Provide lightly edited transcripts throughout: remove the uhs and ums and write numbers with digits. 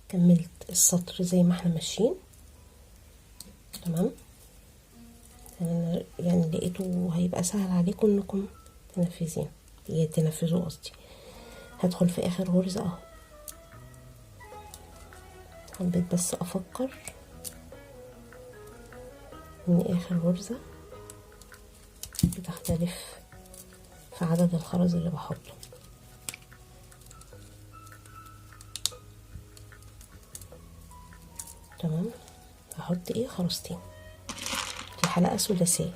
كملت السطر زي ما احنا ماشيين. تمام، انا يعني لقيته هيبقى سهل عليكم انكم تنفذين، تنفذوه قصدي. هدخل في اخر غرزة اهو، حبيت بس افكر ان اخر غرزة بتختلف في عدد الخرز اللي بحطه. تمام، هحط ايه؟ خرزتين. دي حلقة سداسية.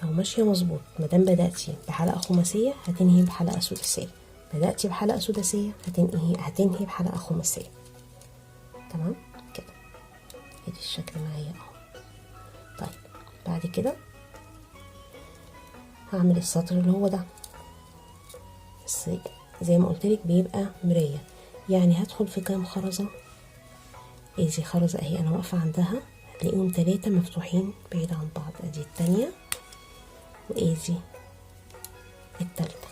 اهو ماشية مظبوط. مادام بدأتي بحلقة خماسية هتنهي بحلقة سداسية، بدأتي بحلقة سداسية هتنهي بحلقة خماسية. تمام كده، ادي الشكل معايا اهو. طيب بعد كده هعمل السطر اللي هو ده، بس زي ما قلتلك بيبقى مراية، يعني هدخل في كام خرزة؟ ادي خرزة اهي انا واقفة عندها، هتلاقيهم 3 مفتوحين بعيد عن بعض، ادي التانية وادي التالتة.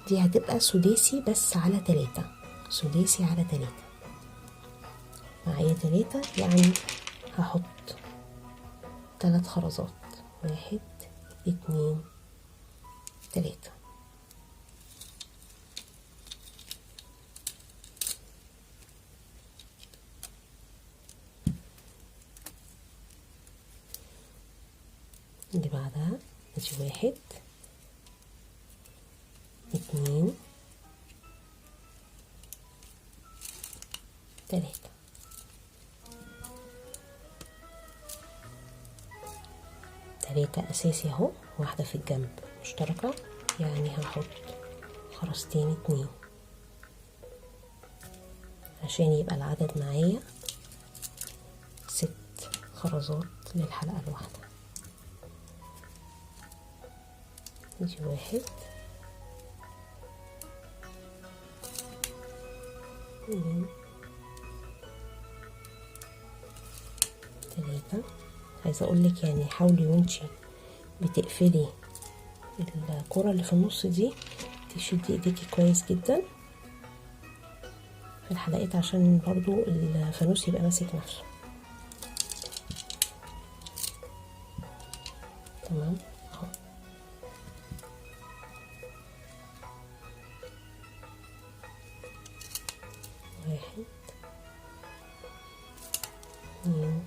دي هتبقى سداسي بس على 3، سداسي على 3. معايا 3، يعني هحط 3 خرزات، 1 2 3. اللي بعدها ادي 1 2 3. 3 أساسي أهو، واحدة في الجنب مشتركة، يعني هحط خرزتين 2 عشان يبقى العدد معايا 6 خرزات للحلقة الواحدة. دي 1 2 3. عايزة اقولك يعني حاولي وانتي بتقفلي الكرة اللي في النص دي تشدي ايديكي كويس جدا في الحلقات عشان برضو الفانوس يبقى ماسك نفسه. تمام اهو. واحد 2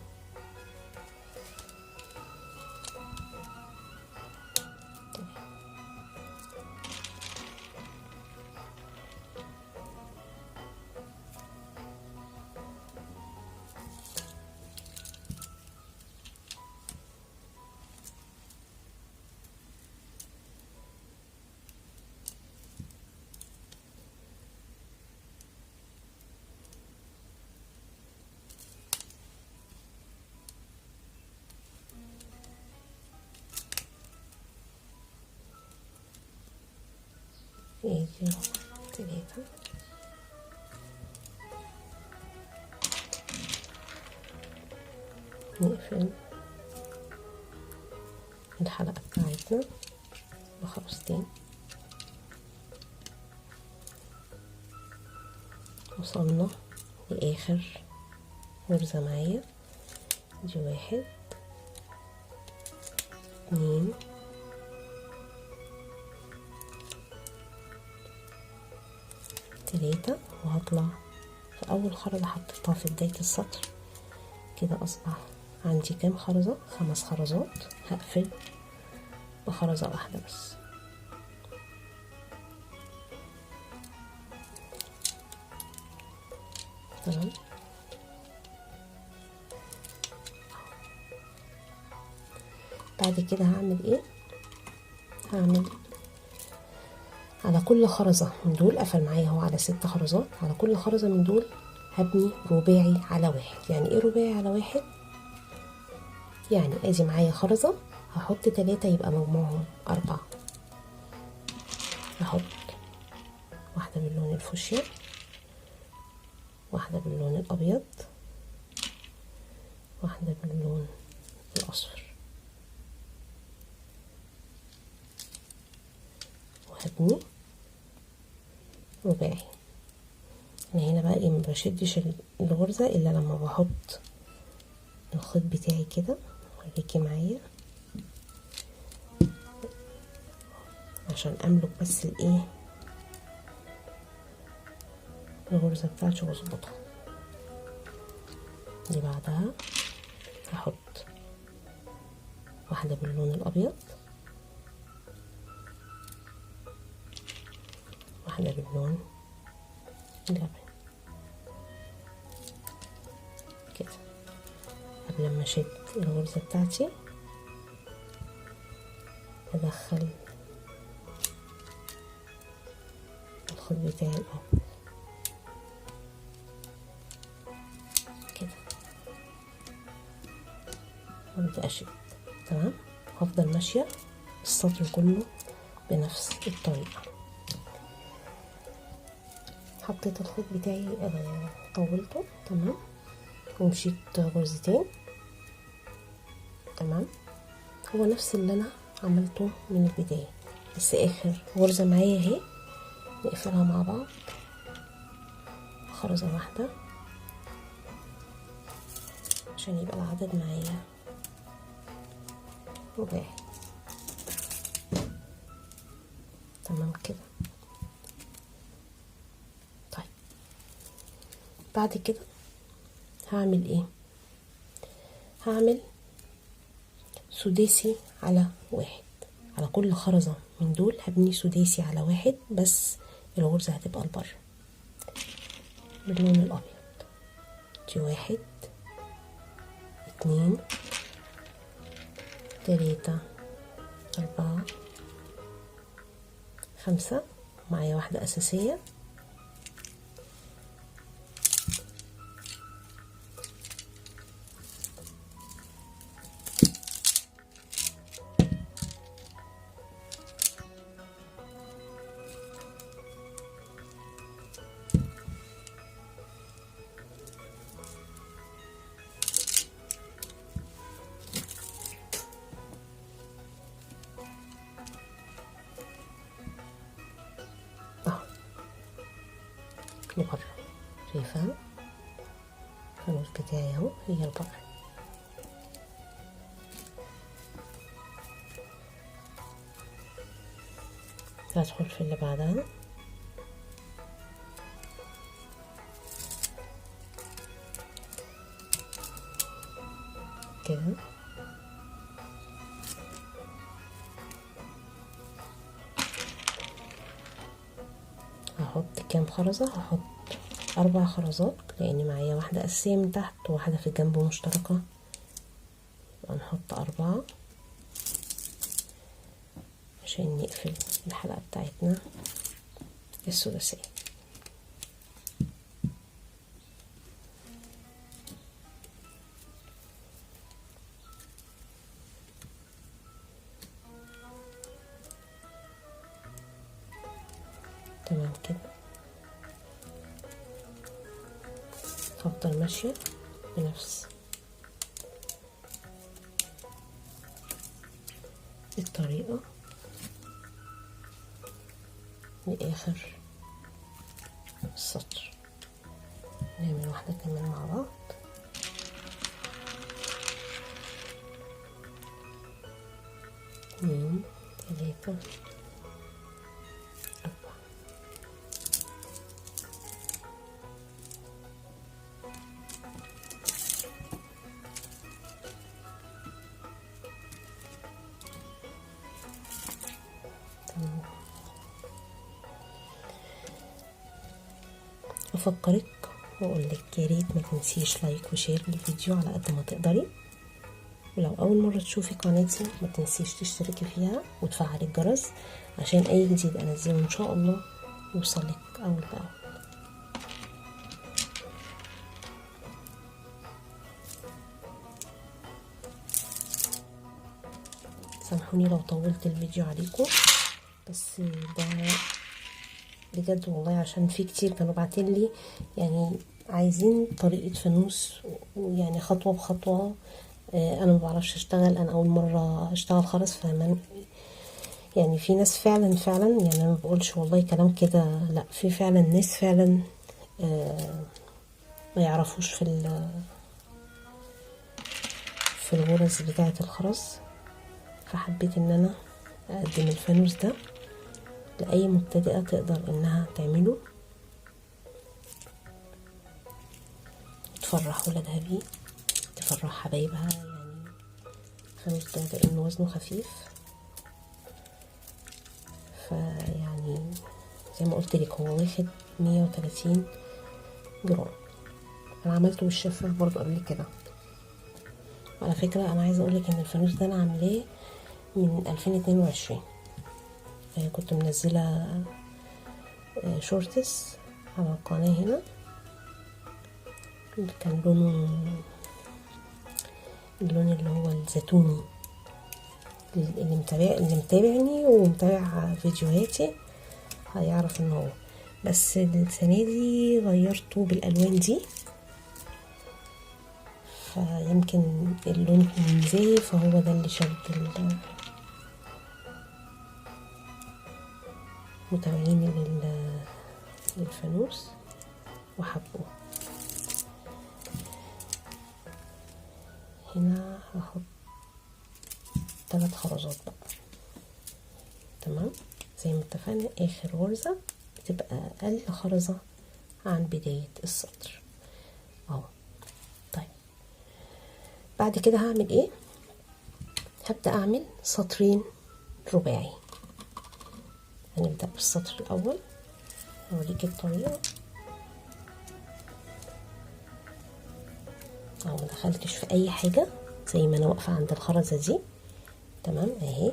3. ادي 3. نقفل الحلقة بتاعتنا بخرزتين. وصلنا لآخر غرزة معايا، دي 1 2 3، وهطلع في أول خرزة حطيتها في بداية السطر. كده أصبح عندي كام خرزة؟ 5 خرزات. هقفل بخرزة واحدة بس. تمام. بعد كده هعمل ايه؟ هعمل على كل خرزة من دول، قفل معايا اهو على 6 خرزات، على كل خرزة من دول هبني رباعي على 1. يعني ايه رباعي على 1؟ يعني ادي معايا خرزة هحط 3 يبقى مجموعهم 4. هحط واحدة باللون الفوشيا، واحدة باللون الأبيض، واحدة باللون الأصفر، هبني رباعي. انا هنا بقى ايه، ما بشدش الغرزة الا لما بحط الخيط بتاعي كده، خليكي معايا عشان املك بس الايه الغرزة بتاعتي واظبطها. اللي بعدها هحط واحدة باللون الابيض، واحدة باللون اللبني كده. قبل ما اشد الغرزة بتاعتي ادخل الخيط بتاعي الاول كده وابدا اشد. تمام، هفضل ماشية السطر كله بنفس الطريقة. حطيت الخيط بتاعي طولته، تمام، ومشيت غرزتين. تمام، هو نفس اللي انا عملته من البداية، بس اخر غرزة معايا اهي نقفلها مع بعض خرزة واحدة عشان يبقى العدد معايا رباعي. تمام كده. طيب بعد كده هعمل ايه؟ هعمل سداسي على واحد، على كل خرزة من دول هبني سداسي على واحد، بس الغرزة هتبقى لبره باللون الابيض. دي 1 2 3 4 5، معايا واحدة أساسية. لبره، شايفاها الفانوس بتاعي اهو، هي لبره. هدخل في اللي بعدها، كده هحط كام خرزة؟ هحط 4 خرزات لان معايا واحدة اساسية من تحت وواحدة في الجنب مشتركة، يبقى نحط 4 عشان نقفل الحلقة بتاعتنا السداسية. تمام كده. هفضل ماشية بنفس الطريقة لآخر السطر. نعمل واحدة كمان مع بعض. 2 3 4. تمام. افكرك واقول لك يا ريت ما تنسيش like و share للفيديو على قد ما تقدري، ولو اول مره تشوفي قناتي ما تنسيش تشتركي فيها وتفعلي الجرس عشان اي جديد انزله ان شاء الله يوصلك اول باول. سامحوني لو طولت الفيديو عليكم، بس ده بجد والله عشان في كتير كانوا باعتين لي يعني عايزين طريقة فانوس يعني خطوة بخطوة. انا ما بعرفش اشتغل، انا اول مرة اشتغل خالص، فمن يعني في ناس فعلا فعلا، يعني انا ما بقولش والله كلام كده، لا في فعلا ناس فعلا ما يعرفوش في الغرز بتاعة الخرز. فحبيت ان انا اقدم الفانوس ده لاي مبتدئة تقدر انها تعمله، تفرح ولادها بيه، تفرح حبايبها. يعني الفانوس ده لانه وزنه خفيف، فيعني زي ما قلت لك هو واخد 130 جرام. انا عملته بالشفاف برضو قبل كده. على فكرة انا عايزة اقولك ان الفانوس ده انا عاملاه من 2022، كنت منزلة shorts على القناة هنا، كان لونه اللون اللي هو الزيتوني. اللي متابعني ومتابع فيديوهاتي هيعرف ان هو، بس السنة دي غيرته بالالوان دي، فيمكن اللون كان زي، فهو ده اللي شد متابعيني للفانوس وحبوه. هنا هحط 3 خرزات بقى، تمام؟ زي ما اتفقنا اخر غرزة بتبقى اقل خرزة عن بداية السطر اهو. طيب بعد كده هعمل ايه؟ هبدأ اعمل سطرين رباعي. هنبدأ بالسطر الاول، اوريك الطريقة. اهو ما دخلتش في اي حاجة، زي ما انا واقفة عند الخرزة دي، تمام اهي.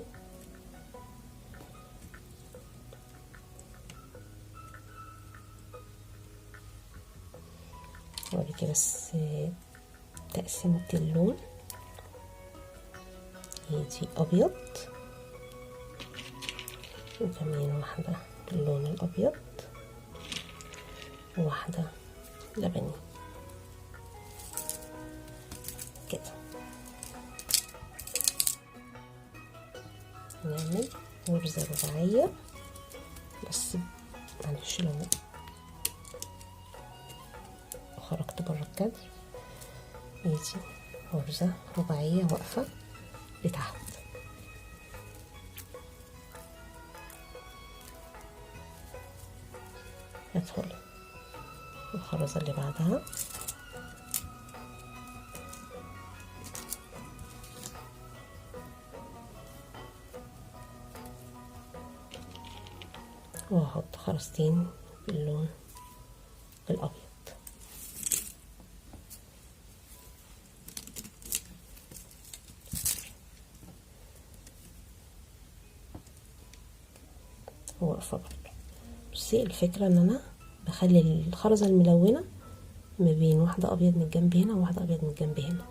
اوريكي بس تقسيمة اللون، هي دي ابيض وكمان واحدة باللون الابيض وواحدة لبني كده. نعمل غرزة رباعية، بس معلش لو خرجت بره الكادر. ادي غرزة رباعية واقفة لتحت. ادخل الخرزة اللي بعدها، وهحط خرزتين باللون الابيض. واقفة برضه. بصي الفكرة ان انا بخلي الخرزة الملونة ما بين واحدة ابيض من الجنب هنا وواحدة ابيض من الجنب هنا،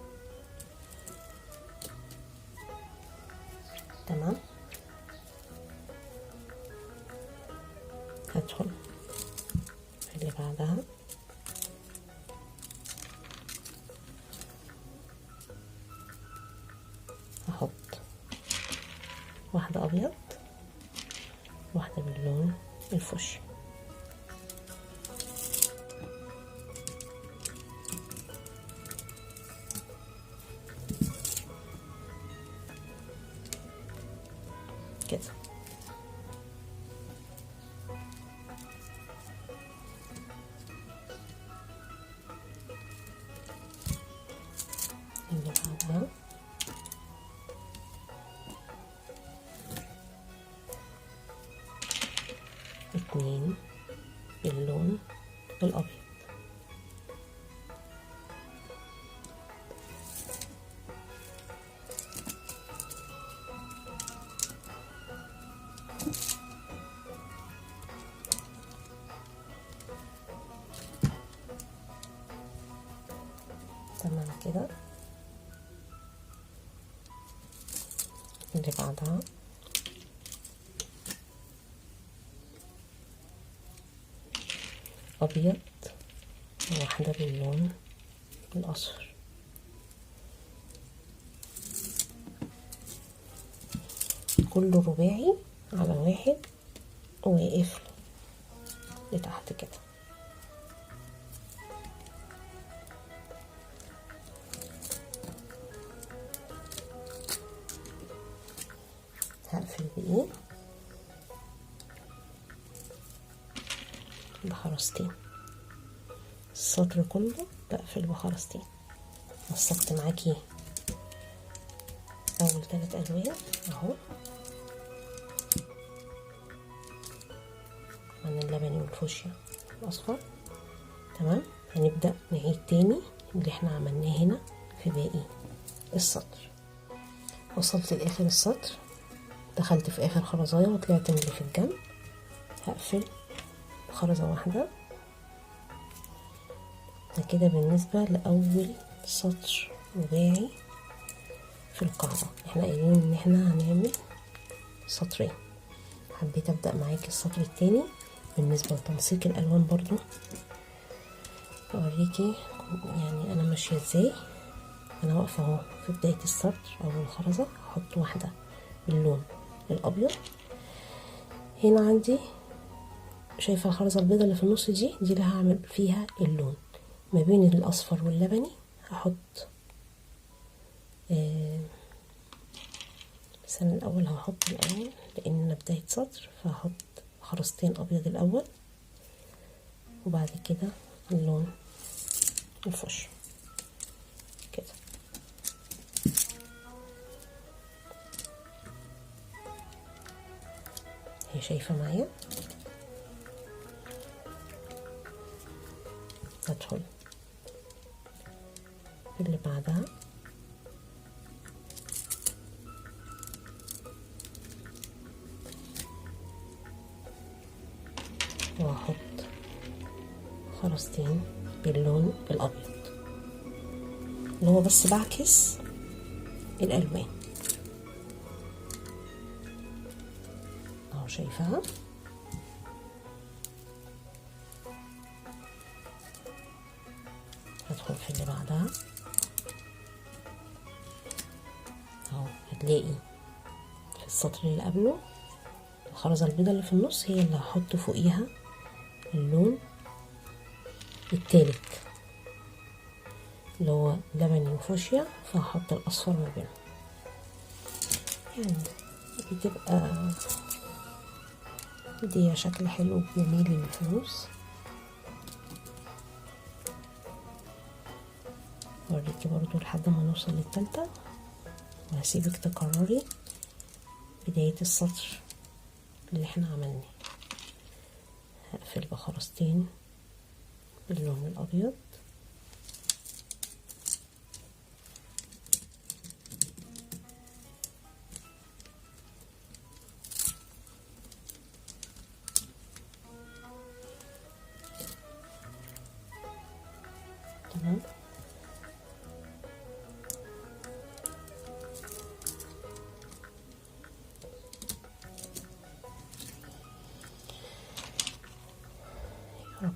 تمام. هدخل في اللي بعدها، هحط واحدة ابيض واحدة باللون الفوشيا. كده اللي بعدها اتنين باللون الأبيض. تمام كده. اللي بعدها أبيض وواحدة باللون الأصفر. كله رباعي على واحد وقفل لتحت كده. هقفل بايه؟ بخرزتين. السطر كله بقفل بخرزتين. نسقت معاكي اول 3 الوان اهو، من اللبني والفوشيا الاصفر. تمام. هنبدأ نعيد تاني اللي احنا عملناه هنا في باقي السطر. وصلت لاخر السطر، دخلت في اخر خرزايه وطلعت من اللي في الجنب. هقفل بخرزة واحدة. ده كده بالنسبة لأول سطر رباعي في القاعدة. احنا قايلين ان احنا هنعمل سطرين، حبيت ابدأ معاكي السطر التاني. بالنسبة لتنسيق الالوان برضو اوريكي يعني انا ماشية ازاي. انا واقفة اهو في بداية السطر، اول خرزة هحط واحدة باللون الابيض. هنا عندي شايفة الخرزة البيضة اللي في النص دي اللي هعمل فيها اللون ما بين الاصفر واللبني. هحط بس انا الاول هحط الاول لان انا بداية سطر، فهحط خرزتين ابيض الاول وبعد كده اللون الفوشيا كده. هي شايفة معايا؟ هدخل اللي بعدها وهحط خرزتين باللون الابيض اللي هو بس بعكس الالوان اهو، شايفاها؟ هدخل في اللي بعدها اهو، هتلاقي في السطر اللي قبله الخرزة البيضة اللي في النص هي اللي هحط فوقيها اللون التالت اللي هو لبني وفوشيا، فهحط الاصفر ما بينهم. يعني بتبقى دي شكل حلو وجميل للفلوس. اوريكي برضو لحد ما نوصل للتالتة، وهسيبك تكرري بداية السطر اللي احنا عملناه. هقفل بخرزتين باللون الابيض، تمام. يا رب.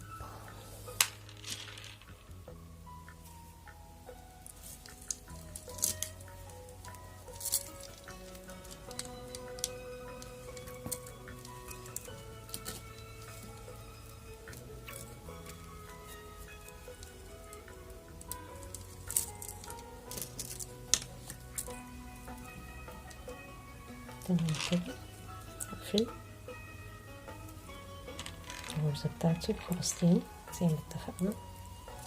تمام كده هقفل الغرزة بتاعتي بخرزتين زي ما اتفقنا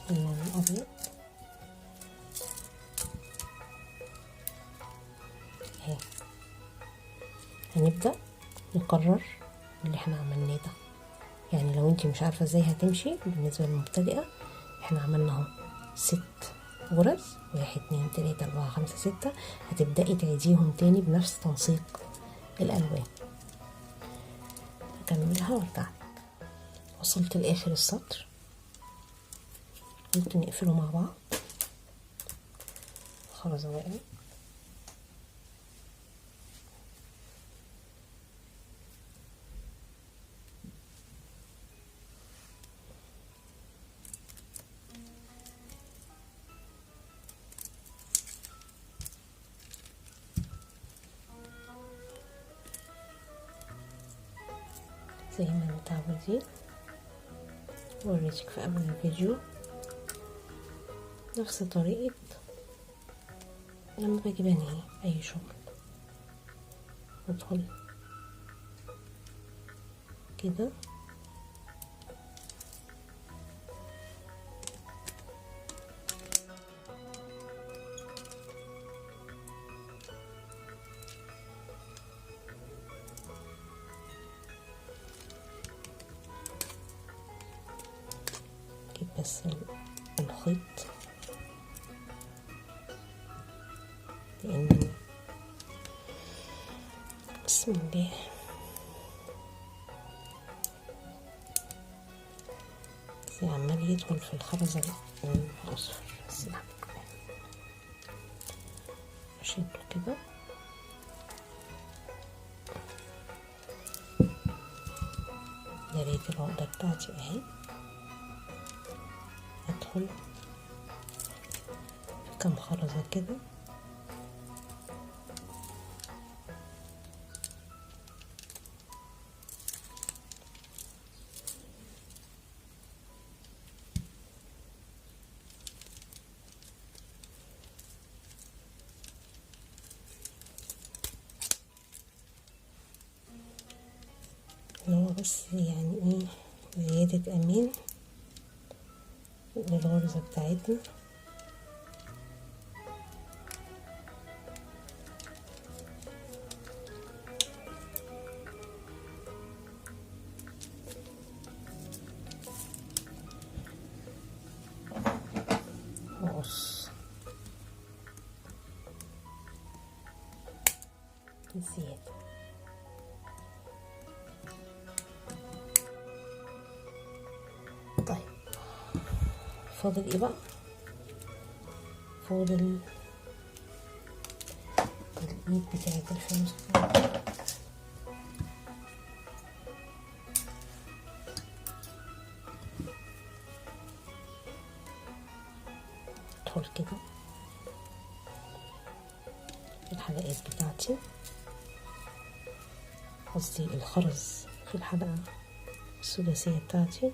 باللون الأبيض اهي. هنبدأ نكرر اللي احنا عملناه ده. يعني لو انتي مش عارفة ازاي هتمشي بالنسبة للمبتدئة، احنا عملنا اهو 6 غرز، 1 2 3 4 5 6، هتبدأي تعيديهم تاني بنفس تنسيق الألوان. هكملها وارجع. وصلت لآخر السطر، قلت نقفله مع بعض. خرزة وقعت، زي ما متعودين، وريتك في اول الفيديو نفس طريقة لما باجي بنهي اي شغل. ادخل كده بس الخيط، لأن بسم الله بس عمال يدخل في الخرزة الأصفر، بس أشده كده. يا ريت العقدة بتاعتي اهي، ادخل في كام خرزة كده اللي هو بس يعني ايه زيادة امان للغرزة بتاعتنا. وأقص الزيادة. طيب فاضل ايه بقى؟ فاضل الايد بتاعت الفانوس. ادخل كده الحلقات بتاعتي، قصدي الخرز في الحلقة السداسية بتاعتي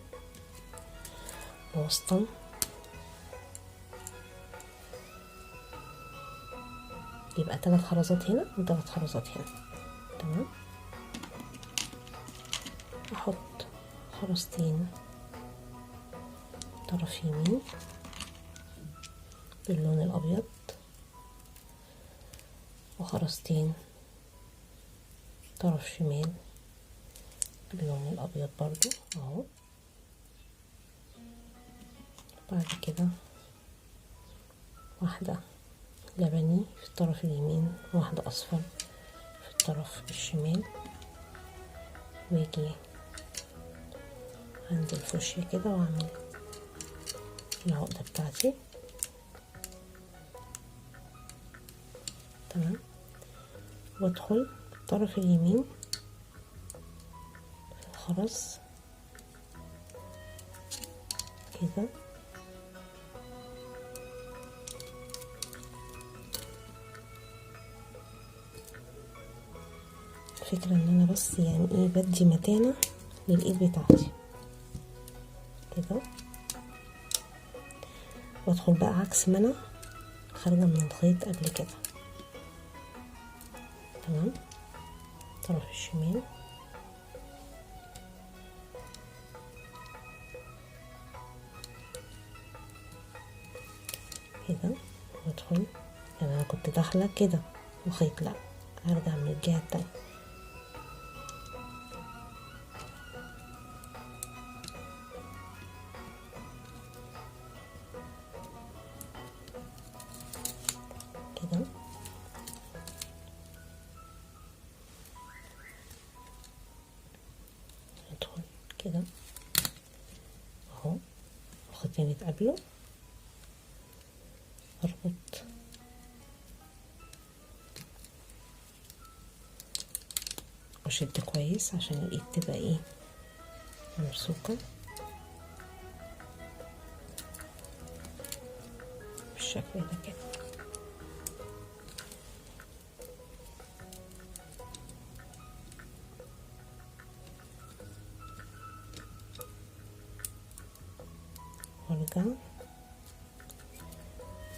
وسطا، يبقى 3 خرزات هنا و3 خرزات هنا. تمام، احط خرزتين طرف يمين باللون الابيض وخرزتين طرف شمال باللون الابيض برضو اهو. بعد كده واحدة لبني في الطرف اليمين، واحدة أصفر في الطرف الشمال، واجي عند الفوشيا كده واعمل العقدة بتاعتي. تمام، وادخل بالطرف اليمين في الخرز كده، الفكرة ان انا بس يعني ايه بدي متانة للايد بتاعتي كده، وادخل بقى عكس ما انا خارجة من الخيط قبل كده. تمام، طرف الشمال كده، وادخل يعني انا كنت داخلة كده الخيط، لا هرجع من الجهة التانية. كده ادخل كده اهو، الخيطين يتقابلوا، اربط واشد كويس عشان الايد تبقى ايه ممسوكة بالشكل ده كده. وارجع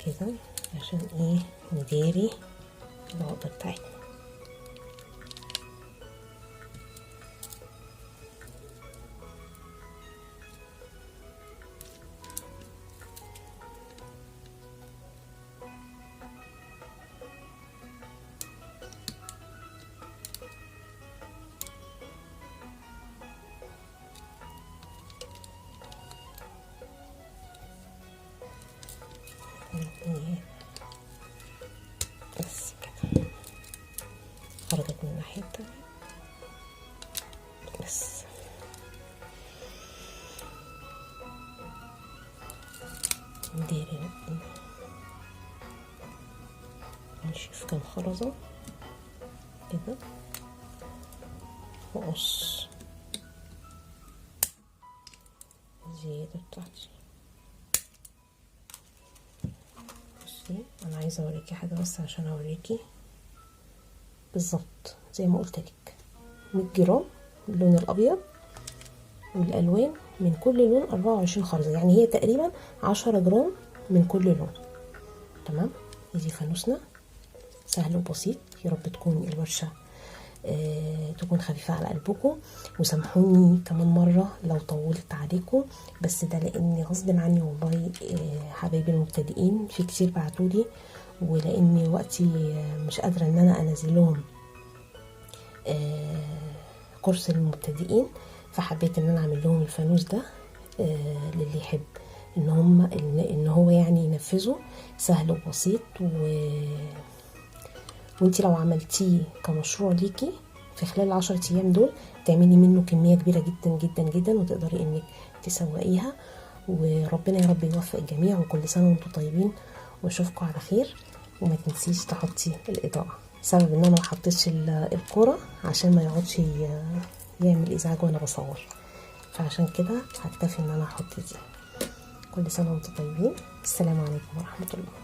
كده عشان ايه نداري العقدة بتاعتنا. بس كده خرجت من الناحية التانية. بس ندير نشوف كم خرزة كده وأقص الزيادة بتاعتي. بصي انا عايزه اوريكي حاجة بس عشان اوريكي بالظبط زي ما قلت لك 100 جرام اللون الابيض والالوان من كل لون 24 خرزة، يعني هي تقريبا 10 جرام من كل لون. تمام، دي فانوسنا سهل وبسيط. يا رب تكون الورشة تكون خفيفة على قلبكم، وسامحوني كمان مرة لو طولت عليكم، بس ده لان غصب عني والله. حبايبي المبتدئين في كتير بعتولي، ولان وقتي مش قادرة ان انا انزل لهم كورس المبتدئين، فحبيت ان انا اعمل لهم الفانوس ده للي يحب ان هم ان هو يعني ينفذه. سهل وبسيط، وانتي لو عملتيه كمشروع ليكي في خلال ال10 ايام دول تعملي منه كمية كبيرة جدا جدا جدا، وتقدري انك تسوقيها. وربنا يا رب يوفق الجميع، وكل سنة وانتم طيبين، واشوفكم على خير. وما تنسيش تحطي الاضاءة، سبب ان انا ما حطيتش الكرة عشان ما يقعدش يعمل ازعاج وانا بصور، فعشان كده هكتفي ان انا احط دي. كل سنة وانتم طيبين، السلام عليكم ورحمة الله.